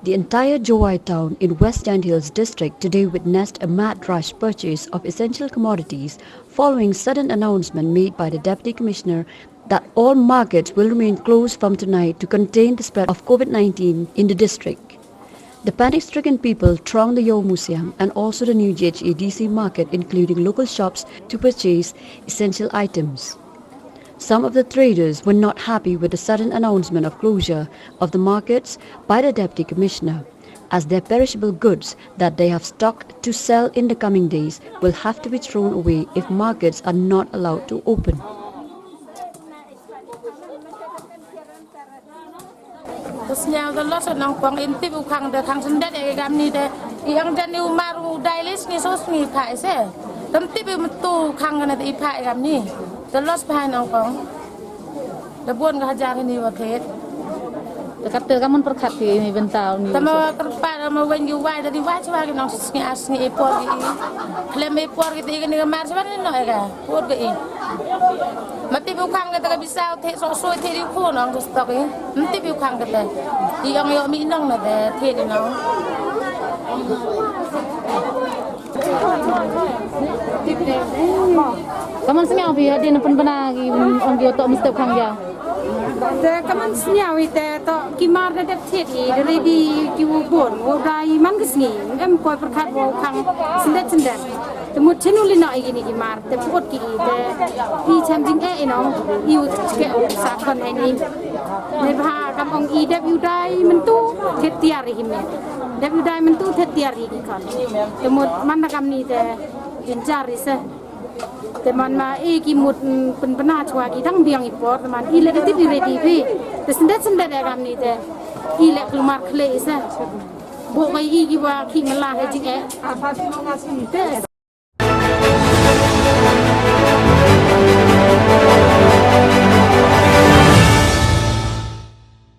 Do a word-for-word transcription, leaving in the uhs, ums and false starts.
The entire Jowai town in West Jaintia Hills district today witnessed a mad rush purchase of essential commodities following sudden announcement made by the Deputy Commissioner that all markets will remain closed from tonight to contain the spread of COVID nineteen in the district. The panic-stricken people thronged the Iewmusiang and also the new J H A D C market, including local shops, to purchase essential items. Some of the traders were not happy with the sudden announcement of closure of the markets by the Deputy Commissioner, as their perishable goods that they have stocked to sell in the coming days will have to be thrown away if markets are not allowed to open. Te sñiaw te los nong pong, im tip u khang te khang syndet ïa ka kamni te. I ong jan i u mar u dai lei sngi so sngi phah i se. Te im tip i mynta u khang kane te i phah ïa ka kamni. Te los bha nong pong. Te bun ka hajar ini wa thied. Te katte ka mon pyrkhat ki ini bynta ini. Te ma kyrpad ma wen ki wai te di wai chwa ki nong sngi ar sngi i por ki i. Khlem i por ki te i kane ka mar chwa ni noh ïa ka. Por ki i. Ma tip u khang ka te ka bisa thied sok soi thied i khun ong ka stok i. Im tip u khang ka te. I ong ïoh mi nong na te thied i nong. Ka mon sñiaw phi hadien pynbna ki ong ki tok mistep khang ïa. Te ka mon sñiaw i te tok ki mar da dep thied i da ready ki u bun u dai man ka sngi. Em koi pyrkhat u khang syndet syndet. Te mut chenu li noh i kini ki mar te put ki i te i chem jingeh i nong i u chke u sa khon hai ni. Ne bha kam ong i dep u dai myntu thied tiar i hi me. Dep u dai myntu thied tiar i ki khon. Te mut man na kamni te jin jar i se. Te man ma i ki mut, mm, pynbna chwa ki dang biang i por te man i le da tip i ready phi. Te syndet syndet ïa kamni te i le kulmar khle i se. Bo ka i ki wa ki mala he jingeh. Te